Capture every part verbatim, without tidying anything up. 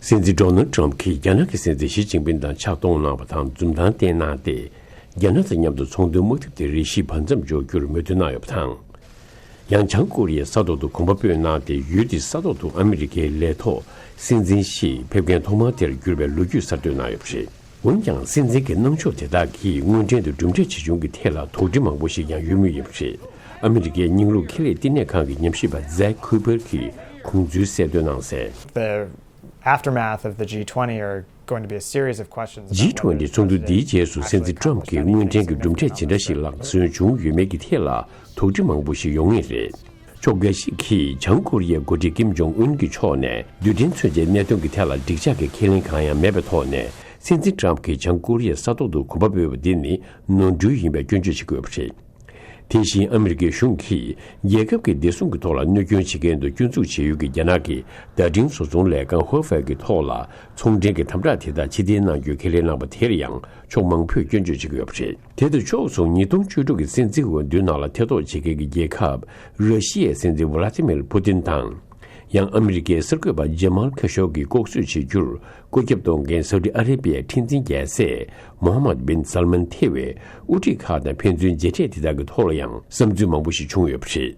སྲིད་འཛིན་ཌོ་ནལ་ཊམ་གྱིས་རྒྱ་ནག་གི་སྲིད་འཛིན་ཞི་ཅིན་ཕིན་དང་ཕྱག་སྟོང་གནང་བ་དང་འཛུམ་མདངས་བསྟན་གནང་སྟེ། རྒྱ་ནག་དང་མཉམ་དུ་ཚོང་དོན་དམག་འཐབ་དེ་རེ་ཞིག་བར་མཚམས་འཇོག་རྒྱུར་མོས་མཐུན་གནང་ཡོད་པ་དང་། ཡང་བྱང་ཀོ་རི་ཡའི་ས་ཐོག་ཏུ་གོམ་པ་སྤོས་གནང་སྟེ། ཡུལ་དེའི་ས་ཐོག་ཏུ་ཨ་མི་རི་ཀའི་ལས་ཐོག་སྲིད་འཛིན་ཞིག་ཕེབས་མཁན་ཐོག་མ་དེར་གྱུར་པའི་ལོ་རྒྱུས་གསར་གཏོད་གནང་ཡོད་པ་རེད། འོན་ཀྱང་། སྲིད་འཛིན་གྱི་གནང་ཕྱོགས་དེ་དག་གིས་དངོས་འབྲེལ་དུ་གྲུབ་འབྲས་ཇི་བྱུང་གི་ཐད་ལ་དོགས་འདྲི་མང་པོ་ཞིག་ཀྱང་ཡོད་མུས་ཡིན་པ་རེད། ཨ་མི་རི་ཀའི་རྙིང་ལུགས་ཁེ་ལས་བསྟི་གནས་ཁང་གི་ཉམས་ཞིབ་པ་ཛེག་ཁུ་པར་གྱིས་དགོངས་ཚུལ་གསལ་འདོན་གནང་གསལ། The aftermath of the G twenty are going to be a series of questions about whether G twenty ཚོགས་འདུ་འདིའི་རྗེས་སུ་སྲིད་འཛིན་ཊམ་གྱིས་དངོས་འབྲེལ་གྱི་གྲུབ་འབྲས་ཇི་འདྲ་ཞིག་ལག་སོན་བྱུང་ཡོད་མེད་ཀྱི་ཐད་ལ་དོགས་འདྲི་མང་པོ་ཞིག་ཡོང་ངེས་རེད། ཕྱོགས་འགའ་ཞིག་གིས་བྱང་ཀོ་རི་ཡའི་འགོ་ཁྲིད་ཀིམ་ཇོང་ཨུན་གྱི་ཕྱོགས་ནས་རྡུལ་ཕྲན་མཚོན་ཆའི་གནད་དོན་གྱི་ཐད་ལ་འགྲིག་འཇགས་ཀྱི་ཁས་ལེན་གང་ཡང་མེད་པའི་ཐོག་ནས། སྲིད་འཛིན་ཊམ་གྱིས་བྱང་ཀོ་རི་ཡའི་ས་ཐོག་ཏུ་གོམ་པ་སྤོས་པ་འདི་ནི་ནོར་འཁྲུལ་ཡིན་པའི་སྐྱོན་བརྗོད་བྱེད་དགོས་པ་རེད། དེ་བཞིན་ཨ་མི་རི་ཀའི་གཞུང་གིས་རྒྱལ་ཁབ་ཀྱི་བདེ་སྲུང་གི་ཐོག་ལ་གནོད་སྐྱོན་བྱེད་མཁན་དུ་སྐྱོན་འཛུགས་བྱེད་ཡུལ་གྱི་རྒྱ་ནག་གི་བརྡ་འཕྲིན་བཟོ་ཚོང་ལས་ཁང་ཧུའུ་ཧྥེ་གི་ཐོག་ལ་ཚོང་འབྲེལ་གྱི་དམ་དྲག་དེ་དག་ཕྱིར་འཐེན་གནང་རྒྱུའི་ཁས་ལེན་གནང་པ་དེར་ཡང་ཕྱོགས་མང་པོས་སྐྱོན་བརྗོད་བྱེད་ཀྱི་ཡོད་པ་རེད། དེ་དང་ཕྱོགས་མཚུངས། ཉིས་སྟོང་བཅུ་དྲུག་གི་སྲིད་འཛིན་འོས་བསྡུའི་ནང་ལ་ཐེ་གཏོགས་བྱེད་མཁན་གྱི་རྒྱལ་ཁབ་ར་ཤི་ཡའི་སྲིད་འཛིན་ཝ་ལ་ཏི་མིར་ཕུ་ཏིན་དང་། ཡང་ཨ་མི་རི་ཀའི་གསར་འགོད་པ་ཇེ་མལ་ཁ་ཤོ་གི་ལྐོག་གསོད་བྱེད་རྒྱུར་བཀོད་ཁྱབ་གཏོང་མཁན་སའུ་ཏི་ཨ་རེ་པི་ཡའི་ཁྲི་འཛིན་རྒྱལ་སྲས་མོ་ཧམ་མད་བིན་སལ་མན་ཐེ་བའི་དབུ་ཁྲིད་ཁག་དང་ཕན་ཚུན་མཇལ་འཕྲད་དེ་དག་གི་ཐོག་ལ་ཡང་བསམ་ཚུལ་མང་པོ་ཞིག་བྱུང་ཡོད་པ་རེད།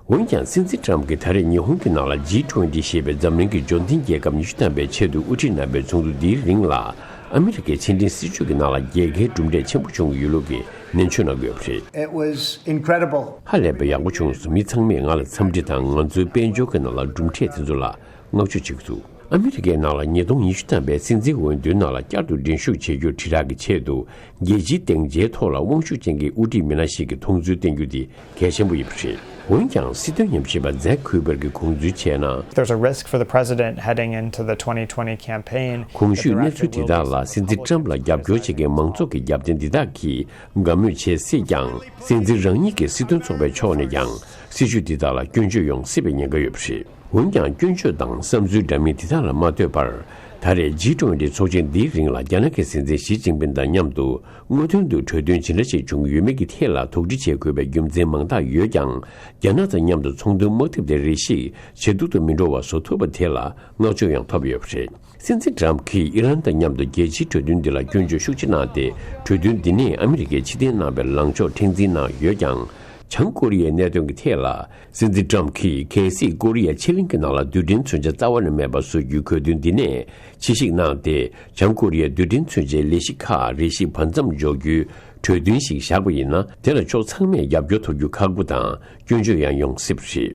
འོན་ཀྱང་། སྲིད་འཛིན་ཊམ་གྱིས་ད་རེས་ཉི་ཧོང་གི་ནང་ལ་ཇི་ཊུ་ཝེན་ཊི་ཞེས་པའི་འཛམ་གླིང་གི་འབྱོར་ལྡན་རྒྱལ་ཁབ་ཉི་ཤུ་ཐམ་པའི་ཆེད་དུ་དབུ་ཁྲིད་གནང་པའི་ཚོགས་འདུ་འདིའི་རིང་ལ། ཨ་མི་རི་ཀའི་ཕྱི་འབྲེལ་སྲིད་ཇུས་ཀྱི་ནང་ལ་རྒྱལ་ཁའི་གྲུབ་འབྲས་ཆེན་པོ་བྱུང་ཡོད་ལུགས་ཀྱི་ནན་བརྗོད་གནང་གི་ཡོད་པ་རེད། It was incredible. ཧ་ལས་པའི་ཡག་པོ་བྱུང་སོང་། མི་ཚང་མས་ང་ལ་འཚམས་འདྲི་དང་། ང་ཚོའི་དཔལ་འབྱོར་གྱི་ནང་ལ་གྲུབ་འབྲས་དེ་ཚོ་ལ་བསྔགས་བརྗོད་བྱེད་ཀྱི་འདུག་ཨ་མི་རི་ཀའི་ནང་ལ་ཉིས་སྟོང་ཉི་ཤུ་ཐམ་པའི་སྲིད་འཛིན་འོས་བསྡུའི་ནང་ལ་བསྐྱར་དུ་འགྲན་ཞུགས་བྱེད་རྒྱུར་དྲིལ་བསྒྲགས་ཀྱི་ཆེད་དུ། རྒྱལ་སྤྱིའི་སྡིངས་ཆའི་ཐོག་ལ་དབང་ཤུགས་ཅན་གྱི་དབུ་ཁྲིད་མི་སྣ་ཞིག་གི་མཐོང་ཚུལ་བསྟན་རྒྱུ་དེ་གལ་ཆེན་པོ་ཡིན་པ་རེད། འོན་ཀྱང་། སྲིད་དོན་ཉམས་ཞིབ་པ་ཛེག་ཁུ་པར་གྱིས་དགོངས་ཚུལ་བྱས་ན། There's a risk for the president heading into the twenty twenty campaign. གོང་ཞུས་གནས་ཚུལ་དེ་དག་ལ། སྲིད་འཛིན་ཊམ་ལ་རྒྱབ་སྐྱོར་བྱེད་མཁན་མང་ཚོགས་ཀྱི་རྒྱབ་རྟེན་འདི་དག་གིས་དགའ་མོས་བྱེད་སྲིད་ཀྱང་། སྲིད་འཛིན་རང་ཉིད་ཀྱི་སྲིད་དོན་ཚོགས་པའི་ཕྱོགས་ནས་ཀྱང་སྲིད་བྱུས་འདི་དག་ལ་སྐྱོན་བརྗོད་ཡོང་སྲིད་པའི་ཉེན་ཁ་ཡོད་པ་རེད། འོན་ཀྱང་། སྐྱོན་བརྗོད་དང་བསམ་ཚུལ་འདྲ་མིན་དེ་དག་ལ་མ་ལྟོས་པར། ད་རེས་ཇི་ཊུ་ཝེན་ཊི་ཚོགས་ཆེན་འདིའི་རིང་ལ་རྒྱ་ནག་གི་སྲིད་འཛིན་ཞི་ཅིན་ཕིན་དང་མཉམ་དུ་དངོས་དོན་དུ་གྲོས་མཐུན་ཇི་འདྲ་ཞིག་བྱུང་ཡོད་མེད་ཀྱི་ཐད་ལ་དོགས་འདྲི་བྱེད་དགོས་པའི་རྒྱུ་མཚན་མང་དག་ཡོད་ཀྱང་། རྒྱ་ནག་དང་མཉམ་དུ་ཚོང་དོན་དམག་འཐབ་དེ་རེ་ཞིག་ཇེ་སྡུག་ཏུ་མི་འགྲོ་བ་བཟོ་ཐུབ་པ་དེ་ལ་བསྔགས་བརྗོད་ཡང་ཐོབ་ཡོད་པ་རེད། སྲིད་འཛིན་ཊམ་གྱིས་ཨི་རན་དང་མཉམ་དུ་རྒྱལ་སྤྱིའི་གྲོས་མཐུན་འདི་ལ་སྐྱོན་བརྗོད་ཤུགས་ཆེ་གནང་སྟེ། གྲོས་མཐུན་འདི་ནས་ཨ་མི་རི་ཀའི་ཕྱིར་འཐེན་གནང་བའི་ལངས་ཕྱོགས་མཁྲེགས་འཛིན་གནང་ཡོད་ཀྱང་། བྱང་ཀོ་རི་ཡའི་གནད་དོན་གྱི་ཐད་ལ། སྲིད་འཛིན་ཊམ་གྱིས་གལ་སྲིད་ཀོ་རི་ཡ་ཕྱེད་གླིང་གི་ནང་ལ་རྡུལ་ཕྲན་མཚོན་ཆ་རྩ་བ་ནས་མེད་པ་བཟོ་རྒྱུའི་གྲོས་མཐུན་འདི་ནས་ཕྱིར་བཤིག་གནང་སྟེ། བྱང་ཀོ་རི་ཡའི་རྡུལ་ཕྲན་མཚོན་ཆའི་ལས་གཞི་ཁག་རེ་ཞིག་བར་མཚམས་འཇོག་རྒྱུའི་གྲོས་མཐུན་ཞིག་བཞག་པ་ཡིན་ན། དེ་ལ་ཕྱོགས་ཚང་མས་རྒྱབ་སྐྱོར་ཐོབ་རྒྱུ་ཁག་པོ་དང་། སྐྱོན་བརྗོད་ཡང་ཡོང་སྲིད་པ་རེད།